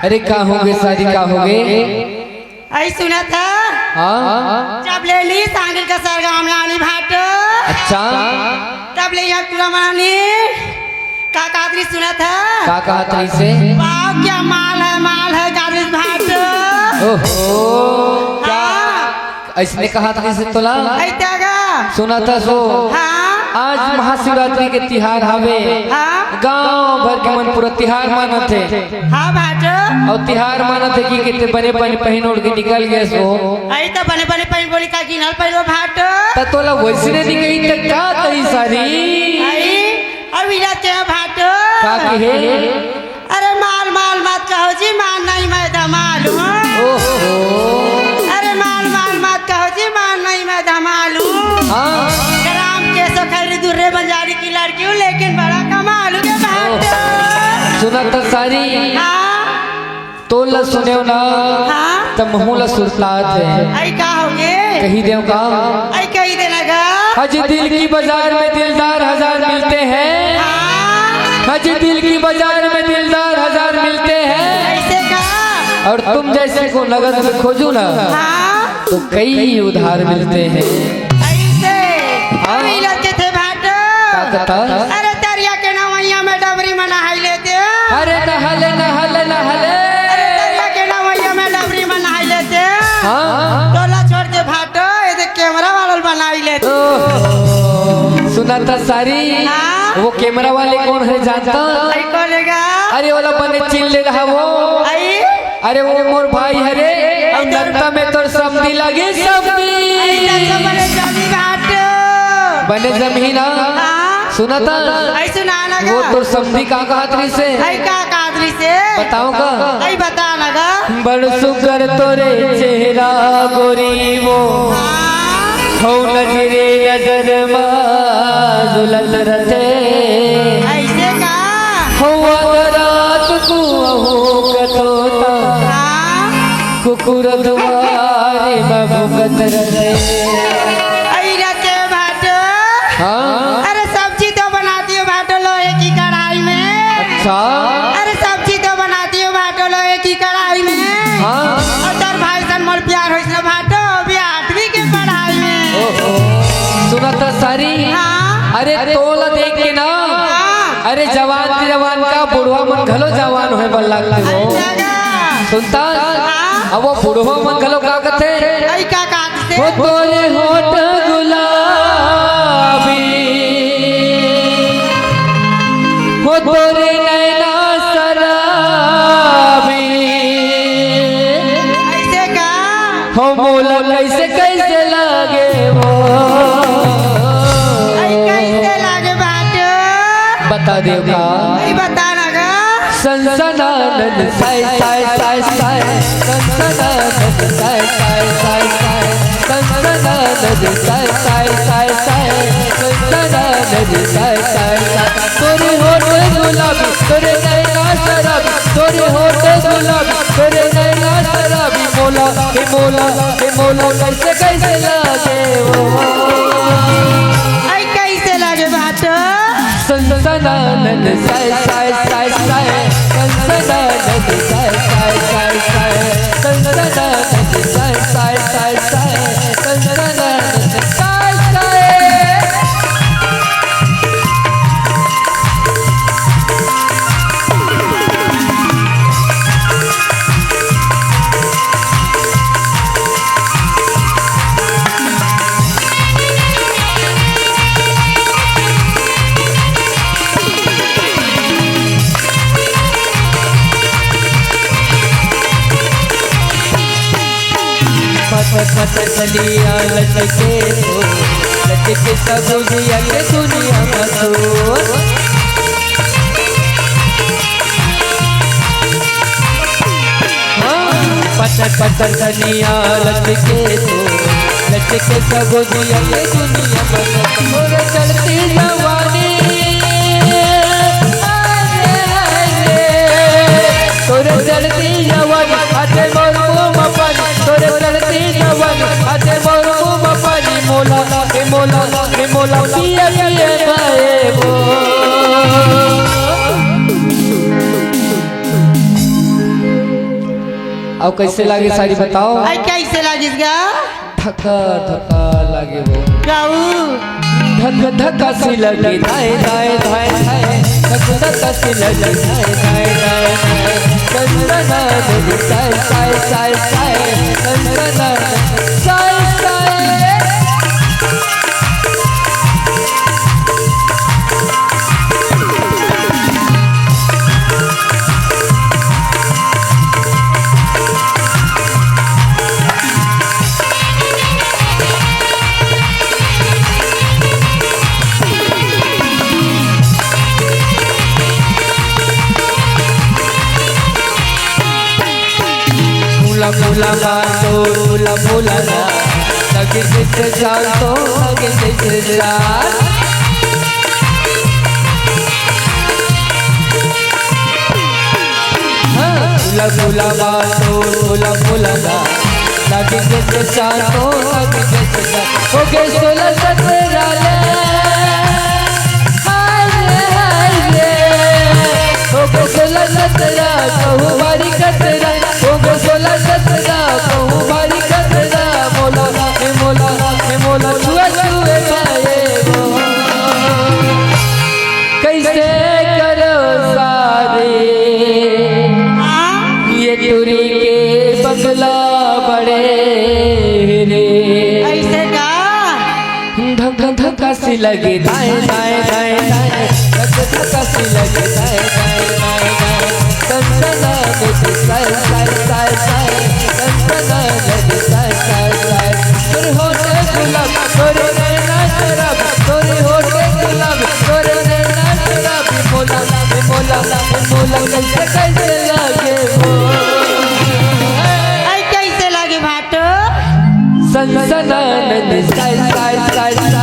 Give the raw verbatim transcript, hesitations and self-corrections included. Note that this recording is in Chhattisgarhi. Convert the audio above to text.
अरे का होगे सारी, का होगे? अई सुनत ह? हाँ। जब ले ली सांगिल का सरगाम लानी भाटो। अच्छा। तब ले यहाँ पूरा मानी। का कादरी सुनत ह? का कहत रहिसे? वाह, क्या माल है, माल है कादरी भाटो। ओहो। हाँ। अइसने कहत रहिसे तोला? अइता गा। सुनत हस ओ। हाँ। आज महाशिवरात्रि के तिहार हवे। हाँ। गांव भर के मन पूरा तिहार मानत हे। हाँ भाटो। अउ तिहार मानत हे कि कितने बने बने पहिन ओढ़ के निकल गेस ओ। अई त बने बने पहिन बोली का गिनल पहिलो भाटो। त तोला वइसने नइ कही त का कही सारी? अई, अभी जाते हैं भाटो। का कहे? अरे माल माल मत कहो जी, माल नहीं मैं धमाल हूँ। ओहो। अरे माल माल मत कहो जी, माल नहीं मैं धमाल हूँ। हाँ। ग्राम के सो खैरी दुर्रे बंजारी की लड़की हूँ, लेकिन बड़ा कमाल हूँ के भाटो। सुनत सारी। हाँ। तोला सुनेव ना, हाँ? त महूँ ला सुरतात हे। अई का होगे? कही देव का? अई कही देना गा। हज दिल की बाजार में दिलदार हजार मिलते हैं। हाँ। हज दिल की बाजार में दिलदार हजार मिलते हैं। अइसे का? और तुम जैसे को नगद में खोजूं ना, हाँ। तो कई उधार मिलते हैं। अइसे। हाँ। अभी लड़के थे भाटो। का कहत? अरे तरिया के नवैया में डबरी में नहाई लेते हो। अरे नहले, नहले, नहले। अरे तरिया के नवैया में डबरी में नहाई लेते हो। हाँ। टोला छोड़ के भाटो, ये देख कैमरा वाला बनाई लेते हो। ओहो। सुनत सारी। हाँ। वो कैमरा वाले कोन हे जानत? अई कोन हे गा? अरे ओला बने चिन ले रहा वो। अई? अरे वो मोर भाई हरे, अउ नत्ता में तोर समधी लगे, समधी। अरे, चाचा बने जमी भाटो। बने जमी ना। हाँ। सुनत? अई सुना ना वो गा। तोर समधी का कहत रहिसे? अई का कहत रहिसे? बताओ का? अई बता ना गा। बड़ सुघर तोरे चेहरा गोरी वो। हाँ। हौ नजरे नजर मा जुलत रथे। अइसे का? हौ आधा रात को अहू कथोता। हाँ। कुकुर दुआरे मा भुकत रथे। अई रथे भाटो। हाँ। अरे सब्जी तो बनाती हो भाटो लोहे की कढ़ाई में। अच्छा। अरे सब्जी तो बनाती हो भाटो लोहे की कढ़ाई में। हाँ। अउ तोर भाई सन मोर प्यार होइस ना भाटो, अभी आठवीं के पढ़ाई में। ओहो। सुनत सारी। हाँ। अरे तोला देख के ना। हाँ। अरे जवान जवान का बुढ़वा मन घलो जवान होय बर लागथे हो। अच्छा गा। सुनत? हाँ। अब वो बुढ़वा मन घलो का कथे? अई का कहत हे? वो तोरे होठ गुलाबी, वो तोरे नैना शराबी। अइसे का? हो मोला कइसे कइसे लागे वो। अई कइसे लागे भाटो? बता देव का? अई बता ना गा। सनसनानन साय साय साय साय, सनसनानन साय साय साय साय, सनसनानन साय साय साय साय, सनसनानन साय साय साय। तोरे होठ गुलाबी, तोरे नैना शराबी, तोरे होठ गुलाबी, तोरे नैना शराबी, मोला, हे मोला, हे मोला, कइसे, कइसे लागे वो। अई कइसे लागे भाटो? सनसनानन साय साय साय साय, सनसनानन साय साय साय साय, सनसनानन साय साय साय साय, सनसनानन साय साय। पत पत कलिया लटके तो, लटके सब जिया के दुनिया मा तो। हाँ, पत्थर पत्थर धनिया लटके तो, लटके सब जिया के दुनिया मा तो। तोरे चढ़ती जवानी, हाय रे, हाय रे। तोरे चढ़ती जवानी, आते मोर मुँह मा पानी। तोरे चढ़ती जवानी, आते मोर मुँह मा पानी। मोला, हे मोला, हे मोला, पिया, पिया, बाए वो। अउ कइसे लागे साड़ी बताओ? अई कइसे लागिस गा? धका धका लागे वो। काऊ? धक धक सी लगे धाय धाय धाय धाय। धक धक सी लगे धाय धाय धाय धाय। कंचना नदी साय साय साय साय। कंचना नदी साय साय। फूला फूला बातो फूला फूला ना, लगे जैसे चांद तो लगे जैसे चांद। हाँ, फूला फूला बातो फूला फूला ना, लगे जैसे चांद तो लगे जैसे चांद। हो गए सोलह सत्रह ले, हाय रे, हाय रे। हो गए सोलह सत्रह, कहूँ बारी कतरा। हो गए सोलह सत्रह, कहूँ बारी कतरा। मोला, हे मोला, हे मोला, छुए, छुए पाए वो। कैसे करो सारे ये टुरी के बंगला बड़े रे। ऐसे का? धक धक सी लगे दाएं दाएं दाएं दाएं, धक धक सी लगे दाएं दाएं दाएं दाएं। कंचना नदी साय साय साय साय, कंचना नदी साय साय साय। तोरे होठे गुलाब, तोरे नैना शराब, तोरे होठे गुलाब, तोरे नैना शराब। मोला, मोला, मोला कैसे कैसे लगे वो। अई कइसे लागे भाटो? सनसनानन साय साय साय साय।